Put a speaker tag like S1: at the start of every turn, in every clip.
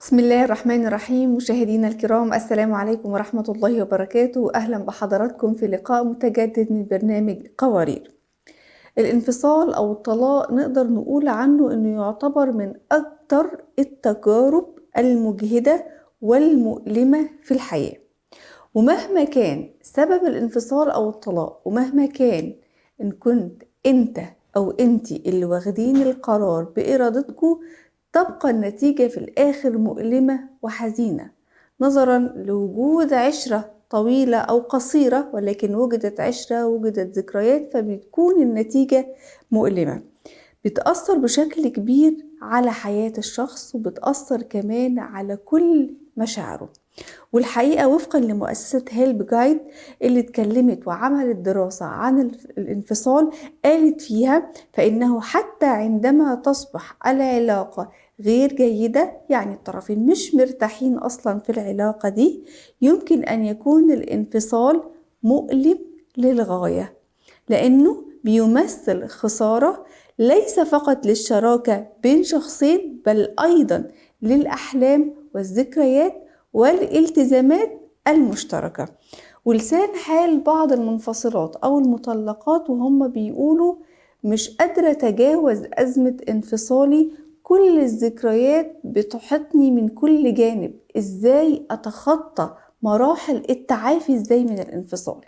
S1: بسم الله الرحمن الرحيم. مشاهدينا الكرام، السلام عليكم ورحمة الله وبركاته. أهلا بحضراتكم في لقاء متجدد من برنامج قوارير. الانفصال أو الطلاق نقدر نقول عنه أنه يعتبر من أكثر التجارب المجهدة والمؤلمة في الحياة، ومهما كان سبب الانفصال أو الطلاق، ومهما كان إن كنت أنت أو أنتي اللي واخدين القرار بإرادتكم، تبقى النتيجة في الآخر مؤلمة وحزينة، نظرا لوجود عشرة طويلة أو قصيرة، ولكن وجدت عشرة، وجدت ذكريات، فبتكون النتيجة مؤلمة، بتأثر بشكل كبير على حياة الشخص، وبتأثر كمان على كل مشاعره. والحقيقة وفقا لمؤسسة هيلب جايد اللي اتكلمت وعملت دراسة عن الانفصال، قالت فيها فإنه حتى عندما تصبح العلاقة غير جيدة، يعني الطرفين مش مرتاحين أصلا في العلاقة دي، يمكن أن يكون الانفصال مؤلم للغاية، لأنه بيمثل خسارة ليس فقط للشراكة بين شخصين، بل أيضا للأحلام والذكريات والالتزامات المشتركة. ولسان حال بعض المنفصلات أو المطلقات وهم بيقولوا مش قادرة أتجاوز أزمة انفصالي، كل الذكريات بتحيطني من كل جانب، إزاي أتخطى مراحل التعافي إزاي من الانفصال؟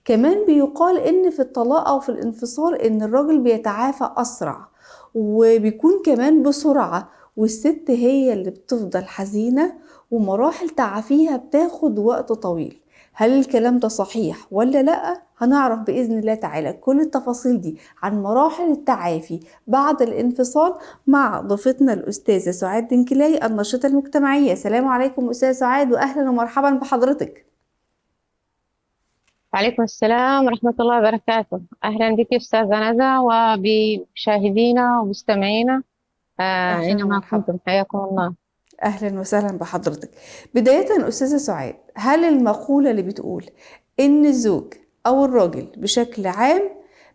S1: كمان بيقال إن في الطلاق أو في الانفصال إن الراجل بيتعافى أسرع وبيكون كمان بسرعة، والست هي اللي بتفضل حزينة ومراحل تعافيها بتاخد وقت طويل. هل الكلام ده صحيح ولا لأ؟ هنعرف بإذن الله تعالى كل التفاصيل دي عن مراحل التعافي بعد الانفصال مع ضيفتنا الأستاذة سعاد دنكلاي الناشطة المجتمعية. السلام عليكم أستاذة سعاد، وأهلا ومرحبا بحضرتك.
S2: وعليكم السلام ورحمة الله وبركاته. أهلا بك أستاذة ندى وبمشاهدينا ومستمعينا أينما كنتم، حياكم الله.
S1: أهلا وسهلا بحضرتك. بداية أستاذة سعاد، هل المقولة اللي بتقول إن الزوج أو الراجل بشكل عام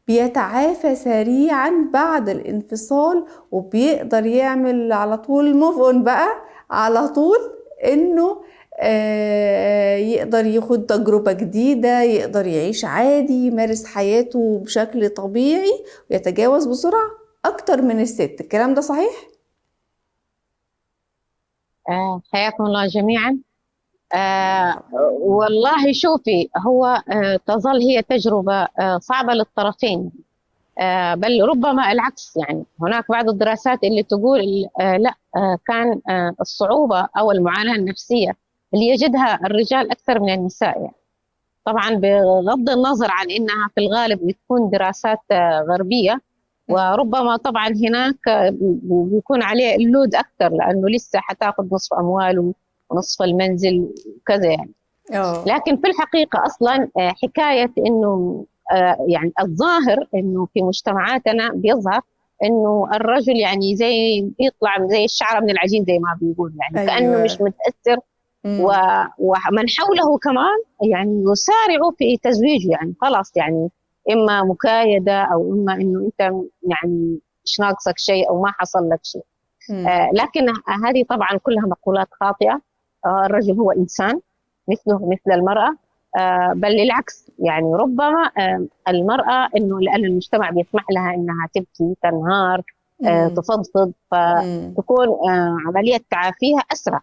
S1: بيتعافى سريعا بعد الانفصال وبيقدر يعمل على طول move on بقى على طول، إنه يقدر ياخد تجربة جديدة، يقدر يعيش عادي، يمارس حياته بشكل طبيعي ويتجاوز بسرعة أكتر من الست، الكلام ده صحيح؟
S2: حياكم الله جميعا. والله شوفي، هو تظل هي تجربة صعبة للطرفين، بل ربما العكس. يعني هناك بعض الدراسات اللي تقول لا، كان الصعوبة أو المعاناة النفسية اللي يجدها الرجال أكثر من النساء. يعني طبعا بغض النظر عن إنها في الغالب بتكون دراسات غربية، وربما طبعا هناك بيكون عليه اللود أكثر لأنه لسه حتاخذ نصف أمواله ونصف المنزل وكذا يعني. لكن في الحقيقة أصلا حكاية إنه يعني الظاهر إنه في مجتمعاتنا بيظهر إنه الرجل يعني زي بيطلع زي الشعرة من العجين زي ما بيقول، يعني أيوة. كأنه مش متأثر، ومن حوله كمان يعني يسارعوا في تزويجه، يعني خلاص يعني إما مكايدة أو إما إنه أنت يعني مش ناقصك شيء أو ما حصل لك شيء. لكن هذه طبعا كلها مقولات خاطئة. الرجل هو إنسان مثله مثل المرأة، بل العكس. يعني ربما المرأة إنه لأن المجتمع بيسمح لها إنها تبكي، تنهار، تفضفض، فتكون عملية تعافيها أسرع،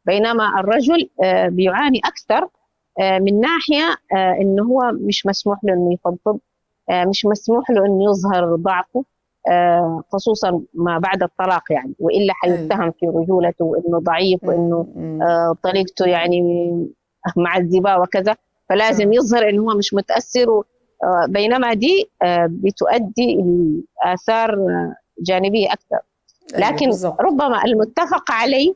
S2: بينما الرجل بيعاني أكثر من ناحية إنه هو مش مسموح له إنه يفضفض، مش مسموح له إنه يظهر ضعفه، خصوصا ما بعد الطلاق يعني، وإلا حيتهم في رجولته وإنه ضعيف وإنه طريقته يعني معذبة وكذا، فلازم يظهر إنه هو مش متأثر. بينما دي بتؤدي لآثار جانبية أكثر. لكن ربما المتفق عليه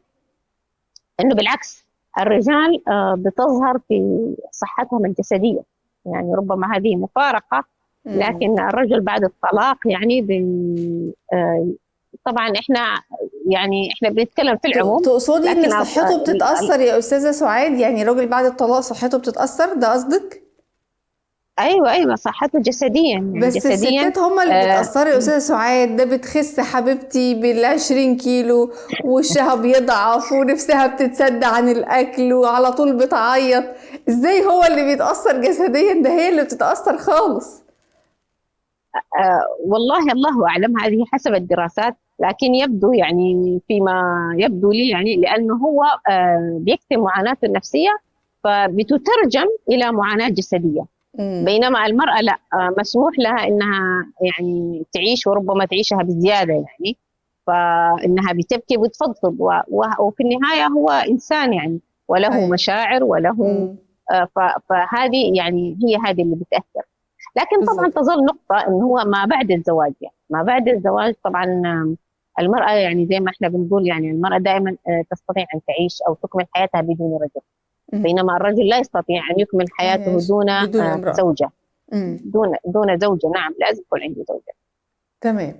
S2: إنه بالعكس الرجال بتظهر في صحتهم الجسدية، يعني ربما هذه مفارقة. لكن الرجل بعد الطلاق يعني طبعا احنا يعني احنا بنتكلم في العموم.
S1: تقصدي ان صحته بتتأثر يا أستاذة سعاد؟ يعني الراجل بعد الطلاق صحته بتتأثر، ده قصدك؟
S2: ايوه صحته جسديا يعني.
S1: بس
S2: جسديا
S1: الستات هما اللي بيتأثروا يا أستاذة سعاد، ده بتخس حبيبتي بال20 كيلو، وشها بيضعف ونفسها بتتسد عن الأكل وعلى طول بتعيط. ازاي هو اللي بيتأثر جسديا؟ ده هي اللي بتتأثر خالص.
S2: والله الله أعلم، هذه حسب الدراسات، لكن يبدو يعني فيما يبدو لي يعني لأنه هو بيكتم معاناته النفسية فبتترجم إلى معاناة جسدية. بينما المرأة لا، مسموح لها إنها يعني تعيش، وربما تعيشها بزيادة يعني، فإنها بتبكي وتفضفض، وفي النهاية هو إنسان يعني، وله مشاعر وله فهذه يعني هي هذه اللي بتأثر. لكن طبعا تظل نقطة إنه هو ما بعد الزواج، يعني ما بعد الزواج طبعا المرأة يعني زي ما احنا بنقول يعني المرأة دائما تستطيع أن تعيش أو تكمل حياتها بدون رجل، بينما الرجل لا يستطيع أن يكمل حياته دون زوجة، دون زوجة. نعم، لازم يكون عنده زوجة.
S1: تمام.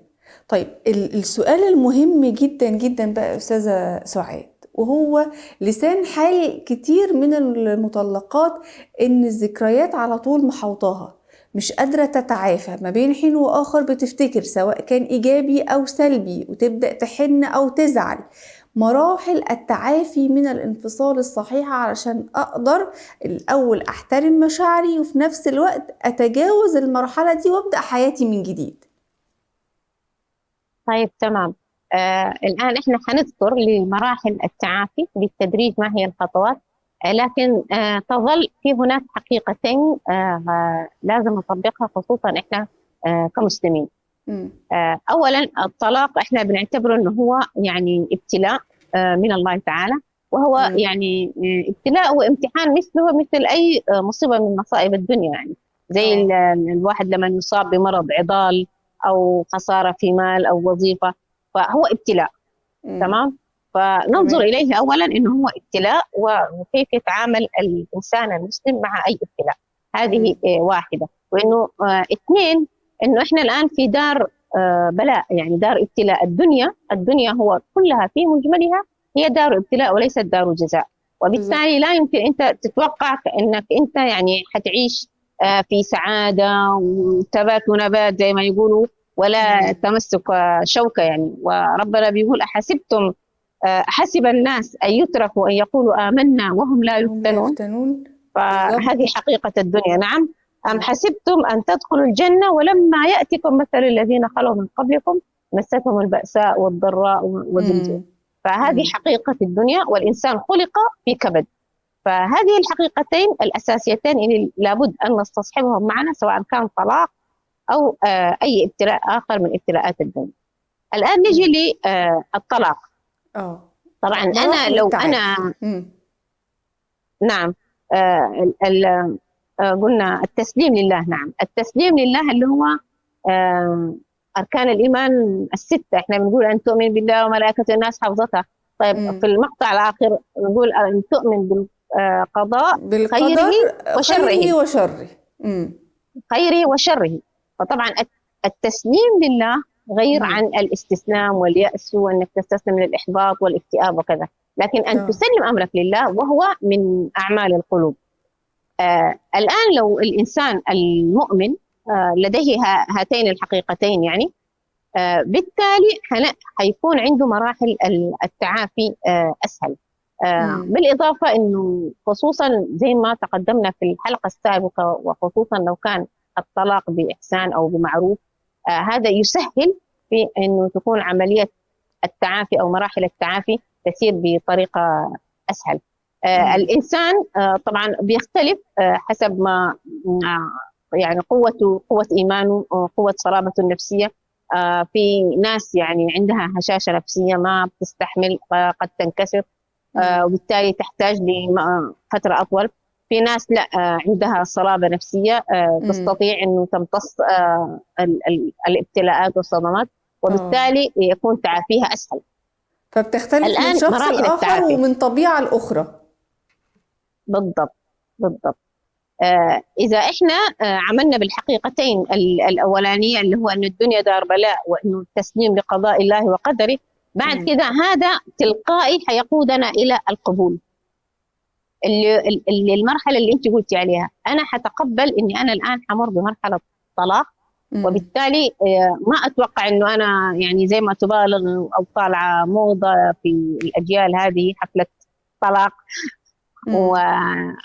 S1: طيب السؤال المهم جدا جدا بقى أستاذة سعاد، وهو لسان حال كتير من المطلقات، إن الذكريات على طول محوطاها، مش قادرة تتعافى، ما بين حين وآخر بتفتكر سواء كان إيجابي أو سلبي، وتبدأ تحن أو تزعل. مراحل التعافي من الانفصال الصحيحة علشان أقدر الأول أحترم مشاعري، وفي نفس الوقت أتجاوز المرحلة دي وأبدأ حياتي من جديد.
S2: طيب تمام. الآن إحنا حنذكر لمراحل التعافي بالتدريج ما هي الخطوات، لكن تظل في هناك حقيقتين لازم نطبقها خصوصا إحنا كمسلمين. أولا الطلاق إحنا بنعتبره أنه هو يعني ابتلاء من الله تعالى، وهو يعني ابتلاء وامتحان مثله مثل أي مصيبة من مصائب الدنيا، يعني زي الواحد لما يصاب بمرض عضال أو خسارة في مال أو وظيفة، فهو ابتلاء. تمام. فننظر إليه أولا أنه هو ابتلاء، وكيف يتعامل الإنسان المسلم مع أي ابتلاء، هذه واحدة. وأنه اثنين، أنه إحنا الآن في دار بلاء، يعني دار ابتلاء. الدنيا هو كلها في مجملها هي دار ابتلاء وليست دار جزاء، وبالتالي لا يمكن أنت تتوقع أنك أنت يعني حتعيش في سعادة وثبات ونبات زي ما يقولوا، ولا تمسك شوكة يعني. وربنا بيقول أحسبتم حسب الناس أن يتركوا أن يقولوا آمنا وهم لا يفتنون. فهذه حقيقة الدنيا. نعم. أم حسبتم أن تدخلوا الجنة ولما يأتكم مثل الذين خلوا من قبلكم مستهم البأساء والضراء والزلزال. فهذه حقيقة الدنيا، والإنسان خلق في كبد. فهذه الحقيقتين الأساسيتين اللي لابد أن نستصحبهم معنا، سواء كان طلاق أو أي ابتلاء آخر من ابتلاءات الدنيا. الآن نجي للطلاق. طبعا أنا لو أنا نعم قلنا التسليم لله. نعم، التسليم لله اللي هو أركان الإيمان الستة. إحنا بنقول أن تؤمن بالله وملائكته، الناس حفظتها. طيب في المقطع الآخر نقول أن تؤمن بالقضاء خيره وشره. خيره وشره. فطبعا التسليم لله غير عن الاستسلام واليأس وأنك تستسلم للإحباط والاكتئاب وكذا، لكن أن تسلم أمرك لله وهو من أعمال القلوب. الآن لو الإنسان المؤمن لديه هاتين الحقيقتين يعني، بالتالي حيكون عنده مراحل التعافي أسهل. بالإضافة أنه خصوصا زي ما تقدمنا في الحلقة السابقة، وخصوصا لو كان الطلاق بإحسان أو بمعروف، هذا يسهل في أنه تكون عملية التعافي أو مراحل التعافي تسير بطريقة أسهل. الإنسان طبعا بيختلف حسب ما يعني قوة إيمانه، قوة صلابته النفسية. في ناس يعني عندها هشاشة نفسية ما بتستحمل، قد تنكسر، وبالتالي تحتاج لفترة أطول. في ناس لا، عندها صلابة نفسية، تستطيع أنه تمتص الابتلاءات والصدمات، وبالتالي يكون تعافيها أسهل.
S1: فبتختلف من شخص لآخر ومن طبيعة الأخرى.
S2: بالضبط بالضبط. إذا إحنا عملنا بالحقيقتين الأولانية اللي هو أن الدنيا دار بلاء وأنه التسليم لقضاء الله وقدره، بعد كذا هذا تلقائي حيقودنا إلى القبول. اللي المرحلة اللي أنت قلتي عليها، أنا حتقبل إني أنا الآن حمر بمرحلة طلاق، وبالتالي ما أتوقع إنه أنا يعني زي ما تبالغ أو طالعة موضة في الأجيال هذه حفلة طلاق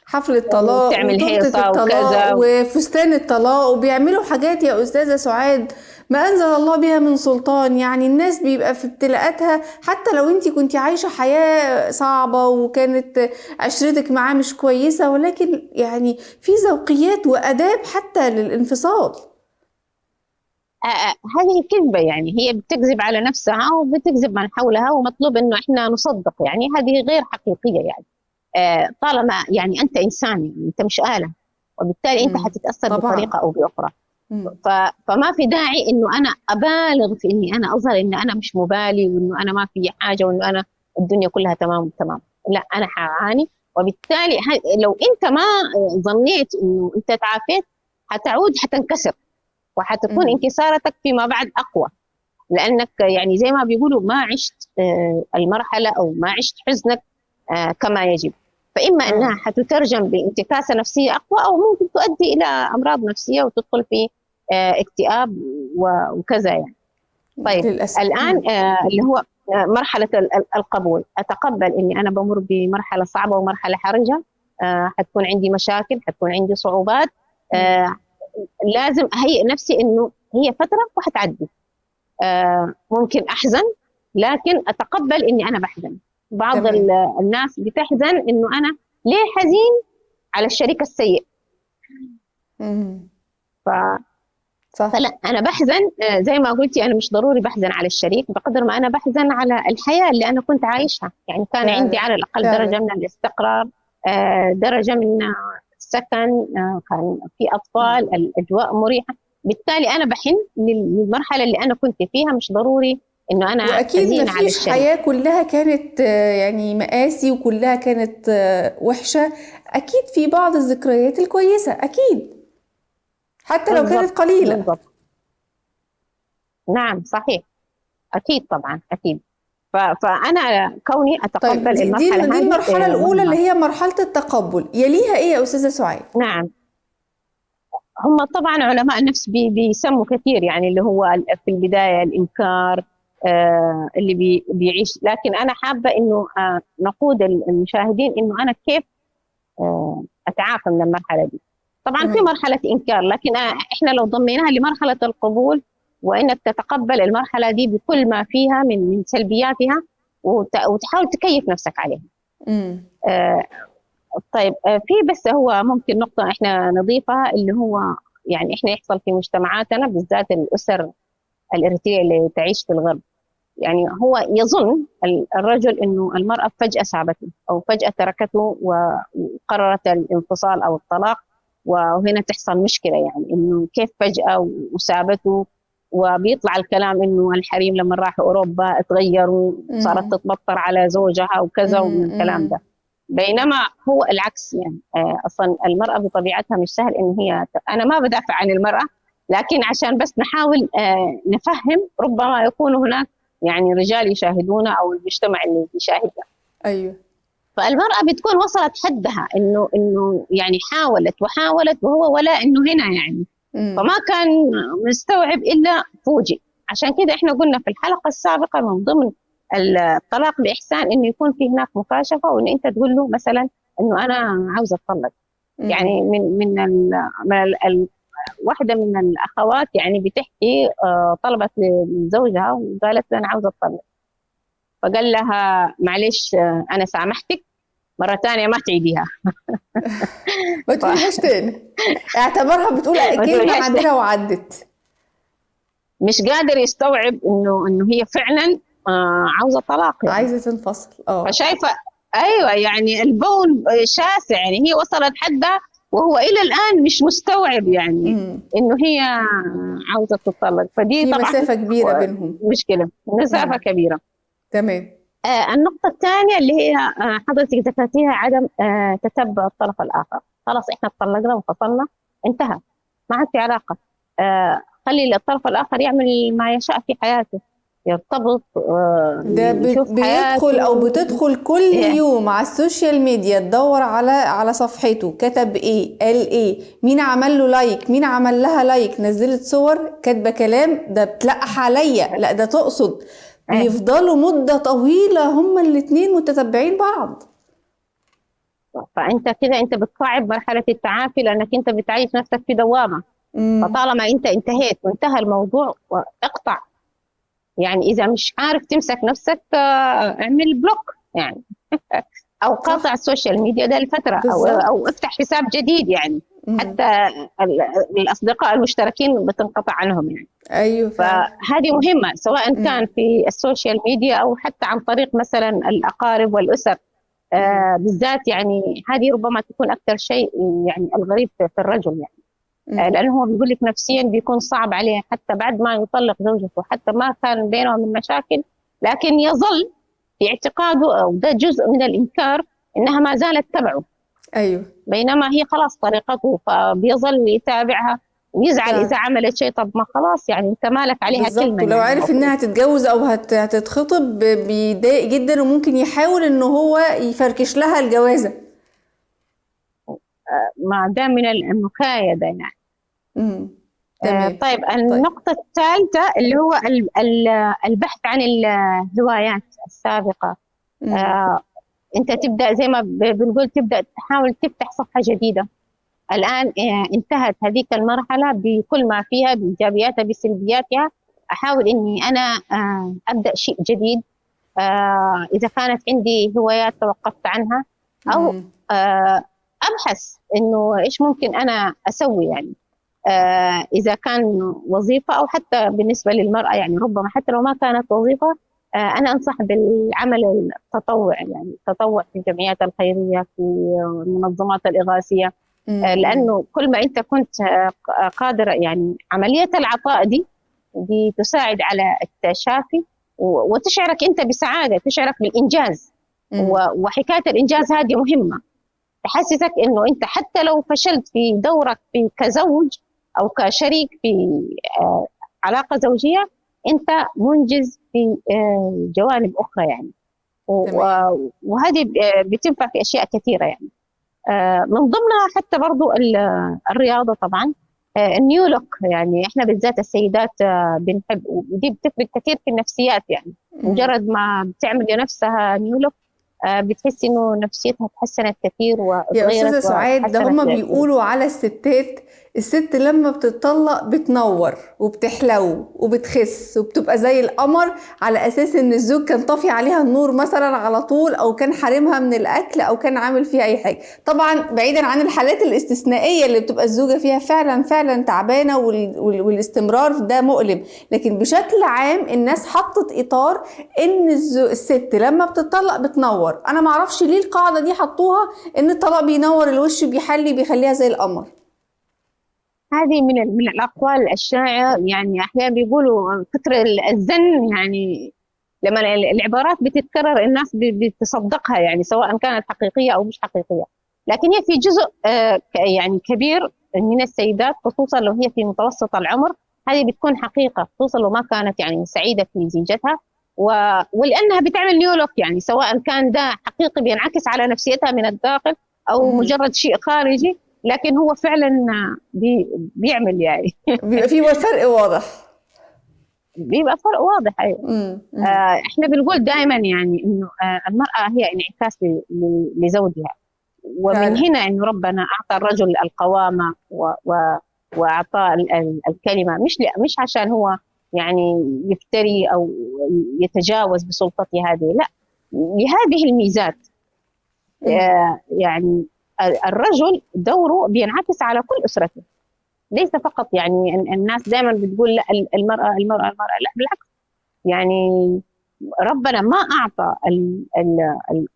S1: حفلة طلاق
S2: وتعمل
S1: وتورتة
S2: هيصة
S1: الطلاق
S2: وكذا
S1: وفستان الطلاق، وبيعملوا حاجات يا أستاذة سعاد ما أنزل الله بها من سلطان. يعني الناس بيبقى في ابتلاءاتها، حتى لو انت كنت عايشة حياة صعبة وكانت عشرتك معاه مش كويسة، ولكن يعني في ذوقيات وأداب حتى للانفصال.
S2: هذه كذبة، يعني هي بتكذب على نفسها وبتكذب من حولها، ومطلوب إنه إحنا نصدق، يعني هذه غير حقيقية. يعني طالما يعني أنت إنسان، يعني أنت مش آلة، وبالتالي أنت حتتأثر بطريقة أو بأخرى. فما في داعي إنه أنا أبالغ في إني أنا أظهر إن أنا مش مبالي وإنه أنا ما في حاجة وإنه أنا الدنيا كلها تمام تمام. لا، أنا حعاني، وبالتالي لو أنت ما ظنيت إنه أنت تعافيت حتعود حتنكسر، وحتكون انكسارتك فيما بعد أقوى، لأنك يعني زي ما بيقولوا ما عشت المرحلة أو ما عشت حزنك كما يجب. فإما أنها حتترجم بانتكاسة نفسية أقوى، أو ممكن تؤدي إلى أمراض نفسية وتدخل في اكتئاب وكذا يعني. طيب
S1: للأسف.
S2: الآن اللي هو مرحلة القبول. أتقبل إني أنا بمر بمرحلة صعبة ومرحلة حرجة، حتكون عندي مشاكل، حتكون عندي صعوبات، لازم أهيئ نفسي إنه هي فترة وحتعدي. ممكن أحزن، لكن أتقبل إني أنا بحزن. بعض الناس بتحزن إنه أنا ليه حزين على الشريك السيء. فلا، أنا بحزن زي ما قلتي، أنا مش ضروري بحزن على الشريك بقدر ما أنا بحزن على الحياة اللي أنا كنت عايشها. يعني كان عندي على الأقل درجة من الاستقرار، درجة من السكن، كان في أطفال، الأجواء مريحة. بالتالي أنا بحن للمرحلة اللي أنا كنت فيها، مش ضروري إنه أنا
S1: وأكيد ما فيش حياة كلها كانت يعني مآسي وكلها كانت وحشة، أكيد في بعض الذكريات الكويسة، أكيد حتى لو كانت قليلة.
S2: بالضبط. نعم صحيح، أكيد طبعا أكيد. فأنا كوني أتقبل.
S1: طيب
S2: المرحلة
S1: دي المرحلة الأولى اللي هي مرحلة التقبل، يليها إيه يا أستاذة سعاد؟
S2: نعم، هم طبعا علماء النفس بيسموا كثير، يعني اللي هو في البداية الإنكار، اللي بيعيش. لكن أنا حابة إنه نقود المشاهدين إنه أنا كيف أتعافى من المرحلة دي. طبعا في مرحلة إنكار، لكن إحنا لو ضميناها لمرحلة القبول، وإنك تتقبل المرحلة دي بكل ما فيها من سلبياتها، وتحاول تكيف نفسك عليها. طيب في بس هو ممكن نقطة إحنا نضيفها، اللي هو يعني إحنا يحصل في مجتمعاتنا بالذات الأسر الإريترية اللي تعيش في الغرب، يعني هو يظن الرجل إنه المرأة فجأة سابته أو فجأة تركته وقررت الانفصال أو الطلاق، وهنا تحصل مشكلة، يعني إنه كيف فجأة وسابته، وبيطلع الكلام إنه الحريم لما راحوا أوروبا اتغيروا وصارت تتبطر على زوجها وكذا ومن الكلام ده، بينما هو العكس. يعني أصلا المرأة بطبيعتها مش سهل إن هي أنا ما بدافع عن المرأة، لكن عشان بس نحاول نفهم، ربما يكون هناك يعني رجال يشاهدونا أو المجتمع اللي يشاهدنا.
S1: أيوه.
S2: فالمرأة بتكون وصلت حدها إنه يعني حاولت وحاولت وهو ولا إنه هنا يعني. فما كان مستوعب إلا فوجئ. عشان كده إحنا قلنا في الحلقة السابقة من ضمن الطلاق بإحسان إنه يكون في هناك مكاشفة، وإن أنت تقول له مثلا إنه أنا عاوزة أتطلق. يعني من من ال واحدة من الأخوات يعني بتحكي طلبت من زوجها وقالت له أنا عاوزة أتطلق، فقال لها معلش أنا سامحتك، مرة تانية ما تعيديها.
S1: ما تقولهاش تاني. اعتبرها بتقول كلمة عندها وعدت.
S2: مش قادر يستوعب إنه هي فعلا عاوزة طلاق، يعني
S1: عايزة تنفصل.
S2: فشايفة أيوة، يعني البون شاسع، يعني هي وصلت حدها وهو إلى الآن مش مستوعب يعني إنه هي عاوزة تطلق. فدي طبعا
S1: مسافة كبيرة بينهم،
S2: مشكلة، مسافة كبيرة.
S1: تمام.
S2: النقطة الثانية اللي هي حضرتك ذكرتيها، عدم تتبع الطرف الآخر. خلاص إحنا تطلقنا وانفصلنا، انتهى، ما عاد في علاقة. خلي الطرف الآخر يعمل ما يشاء في حياته. يرتبط،
S1: ده
S2: يشوف
S1: بيدخل او
S2: حياته.
S1: بتدخل كل يوم على ال social media تدور على صفحته، كتب ايه، قال ايه، مين عمل له like، مين عمل لها like، نزلت صور، كاتبه كلام، ده بتلقح عليا، لا ده تقصد. بيفضلوا مدة طويلة هما الاتنين متتبعين بعض.
S2: فانت كده انت بتصعب مرحلة التعافي، لانك انت بتعيش نفسك في دوامه. فطالما انت انتهيت وانتهى الموضوع اقطع. يعني اذا مش عارف تمسك نفسك، اعمل block يعني، او قاطع ال social media ده لفترة، او افتح حساب جديد يعني. حتى الاصدقاء المشتركين بتنقطع عنهم يعني.
S1: ايوه فعلا.
S2: فهذه مهمة، سواء كان في ال social media او حتى عن طريق مثلا الاقارب والاسر. بالذات يعني هذه ربما تكون اكثر شيء يعني الغريب في الرجل يعني. لانه هو بيقول لك نفسيا بيكون صعب عليه حتى بعد ما يطلق زوجته، حتى ما كان بينهم من مشاكل، لكن يظل في اعتقاده، او ده جزء من الانكار، انها ما زالت تبعه.
S1: ايوه.
S2: بينما هي خلاص طريقته، فبيظل يتابعها ويزعل إذا عملت شيء. طب ما خلاص يعني أنت مالك عليها كلمة.
S1: ولو
S2: يعني
S1: عرف إنها تتجوز أو هتتخطب بيضايق جدا، وممكن يحاول إنه هو يفركش لها الجوازة.
S2: ما ده من المكايدة يعني.
S1: تمام.
S2: طيب النقطة الثالثة اللي هو البحث عن الهوايات السابقة. أنت تبدأ زي ما بنقول، تبدأ تحاول تفتح صفحة جديدة. الآن انتهت هذيك المرحلة بكل ما فيها، بإيجابياتها بسلبياتها. أحاول إني أنا أبدأ شيء جديد. إذا كانت عندي هوايات توقفت عنها، أو أبحث إنه إيش ممكن أنا أسوي يعني. إذا كان وظيفة، أو حتى بالنسبة للمرأة يعني ربما حتى لو ما كانت وظيفة، أنا أنصح بالعمل التطوع، يعني التطوع في الجمعيات الخيرية، في المنظمات الإغاثية. لأنه كل ما أنت كنت قادرة، يعني عملية العطاء دي بتساعد على التشافي، وتشعرك أنت بسعادة، تشعرك بالإنجاز. وحكاية الإنجاز هذه مهمة، تحسسك أنه أنت حتى لو فشلت في دورك في كزوج أو كشريك في علاقة زوجية، أنت منجز في جوانب أخرى يعني. وهذه بتنفع في أشياء كثيرة يعني. من ضمنها حتى برضو الرياضة طبعا، ال new look يعني. احنا بالذات السيدات بنحب، ودي بتفرق كثير في النفسيات يعني. مجرد ما بتعمل لنفسها new look، بتحس انه نفسيتها تحسنت كثير وتغيرت.
S1: يا أستاذة سعاد، ده هم بيقولوا على الستات، الست لما بتطلق بتنور وبتحلو وبتخس وبتبقى زي القمر، على اساس ان الزوج كان طافي عليها النور مثلا على طول، او كان حارمها من الاكل، او كان عامل فيها اي حاجة. طبعا بعيدا عن الحالات الاستثنائية اللي بتبقى الزوجة فيها فعلا فعلا تعبانة والاستمرار ده مؤلم، لكن بشكل عام الناس حطت اطار ان الست لما بتطلق بتنور. انا معرفش ليه القاعدة دي حطوها، ان الطلاق بينور الوش، بيحلي، بيخليها زي القمر.
S2: هذه من الأقوال الشائعة يعني. أحيانا بيقولوا كثر الزن يعني، لما العبارات بتتكرر الناس بتصدقها يعني، سواء كانت حقيقية أو مش حقيقية. لكن هي في جزء يعني كبير من السيدات، خصوصا لو هي في متوسط العمر، هذه بتكون حقيقة، خصوصا لو ما كانت يعني سعيدة في زيجتها، ولأنها بتعمل new look يعني، سواء كان ده حقيقي بينعكس على نفسيتها من الداخل أو مجرد شيء خارجي، لكن هو فعلا بيعمل يعني.
S1: بيبقى في فرق واضح.
S2: بيبقى فرق واضح، ايوه. احنا بنقول دائما يعني انه المرأة هي انعكاس لزوجها، ومن
S1: فعلا.
S2: هنا انه ربنا اعطى الرجل القوامة واعطاه الكلمة، مش عشان هو يعني يفتري او يتجاوز بسلطته هذه، لا، لهذه الميزات. يعني الرجل دوره بينعكس على كل أسرته، ليس فقط يعني الناس دائما بتقول لا المرأة المرأة المرأة، لا بالعكس يعني ربنا ما أعطى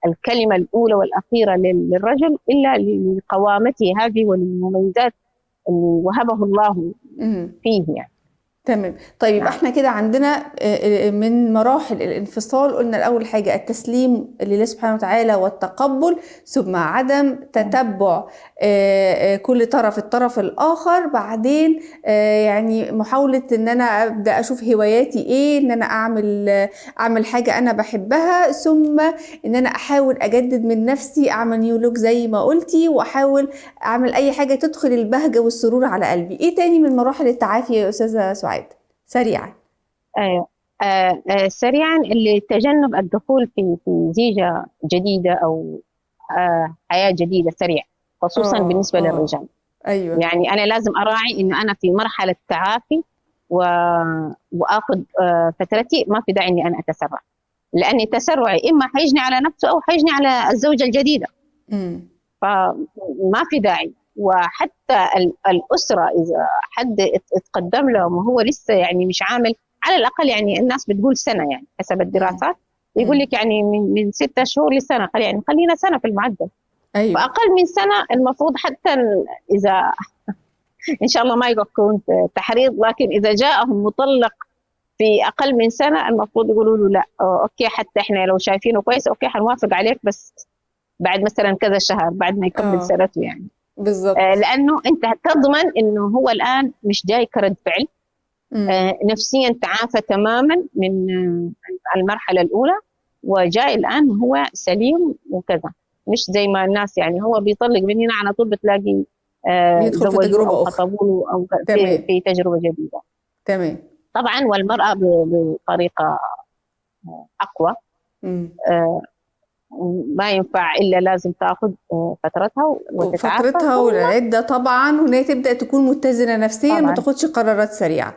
S2: الكلمة الأولى والأخيرة للرجل إلا لقوامته هذه وللمميزات اللي وهبه الله فيه يعني.
S1: تمام. طيب يبقى
S2: نعم.
S1: احنا كده عندنا من مراحل الانفصال قلنا الأول حاجة التسليم لله سبحانه وتعالى والتقبل، ثم عدم تتبع كل طرف الطرف الآخر، بعدين يعني محاولة إن أنا أبدأ أشوف هواياتي إيه، إن أنا أعمل حاجة أنا بحبها، ثم إن أنا أحاول أجدد من نفسي، أعمل new look زي ما قلتي، وأحاول أعمل أي حاجة تدخل البهجة والسرور على قلبي. إيه تاني من مراحل التعافي يا أستاذة سعاد؟ سريعا.
S2: سريعا، اللي تجنب الدخول في زيجة جديدة أو حياة جديدة سريع، خصوصا بالنسبة للرجال. يعني أنا لازم أراعي إنه أنا في مرحلة تعافي وآخذ فترتي، ما في داعي إني أنا أتسرع، لأن تسرعي إما حيجني على نفسه أو حيجني على الزوجة الجديدة. فما في داعي. وحتى الأسرة إذا حد اتقدم لهم وهو لسه يعني مش عامل، على الأقل يعني الناس بتقول سنة، يعني حسب الدراسات يقول لك يعني من 6 شهور لسنة، يعني خلينا سنة في المعدل. فأقل من سنة المفروض حتى إذا إن شاء الله ما يكون تحريض، لكن إذا جاءهم مطلق في أقل من سنة المفروض يقولوا له لا، okay حتى إحنا لو شايفينه كويس okay حنوافق عليك، بس بعد مثلا كذا شهر، بعد ما يكمل سنته يعني. لأنه أنت تضمن إنه هو الآن مش جاي كرد فعل. نفسيا تعافى تماما من المرحلة الأولى، وجاي الآن هو سليم وكذا، مش زي ما الناس يعني هو بيطلق من هنا على طول بتلاقي
S1: بيدخل في
S2: زوجوه
S1: تجربة
S2: أو
S1: أخرى.
S2: خطبوه أو في تجربة جديدة. طبعا والمرأة بطريقة أقوى. ما ينفع إلا لازم تأخذ فترتها وتتعافى.
S1: فترتها والعدة طبعا، وإن هي تبدأ تكون متزنة نفسيا، ما تاخدش قرارات سريعة.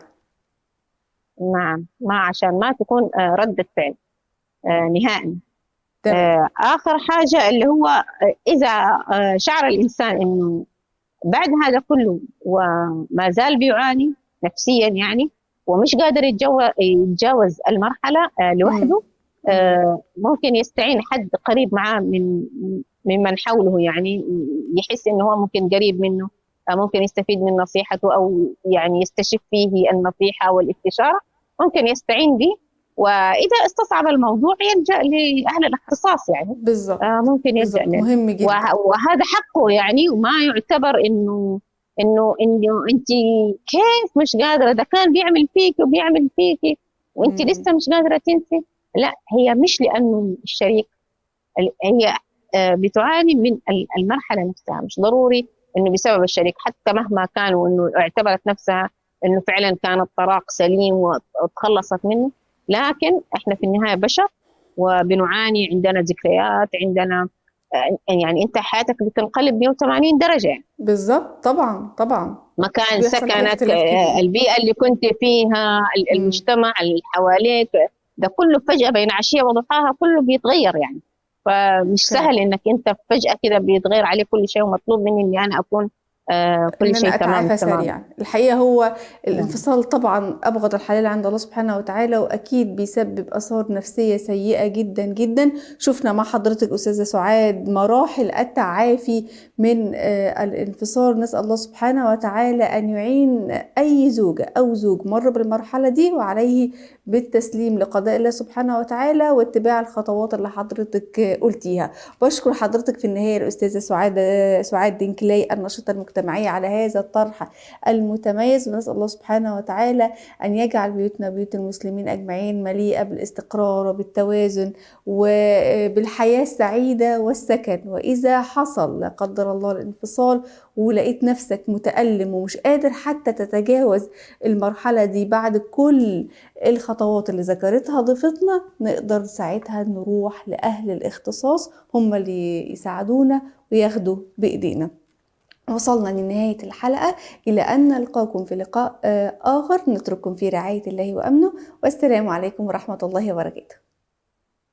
S2: نعم، ما عشان ما تكون ردة فعل نهائي. آخر حاجة اللي هو إذا شعر الإنسان إنه بعد هذا كله وما زال بيعاني نفسيا يعني ومش قادر يتجاوز المرحلة لوحده، ممكن يستعين حد قريب معاه ممن حوله، يعني يحس إنه هو ممكن قريب منه، ممكن يستفيد من نصيحته أو يعني يستشف فيه النصيحة والاستشارة، ممكن يستعين به. وإذا استصعب الموضوع يلجأ لأهل الاختصاص يعني. ممكن يلجأ له.
S1: مهم جداً.
S2: وهذا حقه يعني، وما يعتبر إنه أنت كيف مش قادرة، ده كان بيعمل فيك وبيعمل فيك وأنت لسه مش قادرة تنسي. لا، هي مش لأنه الشريك، هي بتعاني من المرحلة نفسها، مش ضروري إنه بسبب الشريك، حتى مهما كان وإنه اعتبرت نفسها إنه فعلاً كان الطلاق سليم وتخلصت منه، لكن إحنا في النهاية بشر وبنعاني، عندنا ذكريات، عندنا يعني أنت حياتك بتنقلب 180 درجة يعني.
S1: بالضبط، طبعاً، طبعاً.
S2: مكان
S1: بيحصل
S2: سكنك،
S1: اختلاف كبير.
S2: البيئة اللي كنت فيها، المجتمع اللي حواليك، ده كله فجأة بين عشية وضحاها كله بيتغير يعني. فمش سهل إنك أنت فجأة كده بيتغير عليك كل شيء، ومطلوب مني إني أنا أكون كل
S1: إن أنا
S2: شيء تمام،
S1: أتعافى
S2: تمام.
S1: سريعا. الحقيقة هو الانفصال طبعا أبغض الحلال عند الله سبحانه وتعالى، وأكيد بيسبب آثار نفسية سيئة جدا جدا. شفنا مع حضرتك أستاذة سعاد مراحل التعافي من الانفصال. نسأل الله سبحانه وتعالى أن يعين أي زوجة أو زوج مر بالمرحلة دي، وعليه بالتسليم لقضاء الله سبحانه وتعالى واتباع الخطوات اللي حضرتك قلتيها. بشكر حضرتك في النهاية الأستاذة سعاد دنكلاي الناشطة المجتمعية على هذا الطرح المتميز، ونسأل الله سبحانه وتعالى أن يجعل بيوتنا بيوت المسلمين أجمعين مليئة بالاستقرار وبالتوازن وبالحياة السعيدة والسكن. وإذا حصل لا قدر الله الانفصال ولقيت نفسك متألم ومش قادر حتى تتجاوز المرحلة دي بعد كل الخطوات اللي ذكرتها ضيفتنا، نقدر ساعتها نروح لأهل الاختصاص، هم اللي يساعدونا وياخدوا بإيدينا. وصلنا لنهاية الحلقة، إلى أن نلقاكم في لقاء آخر، نترككم في رعاية الله وأمنه، والسلام عليكم ورحمة الله وبركاته.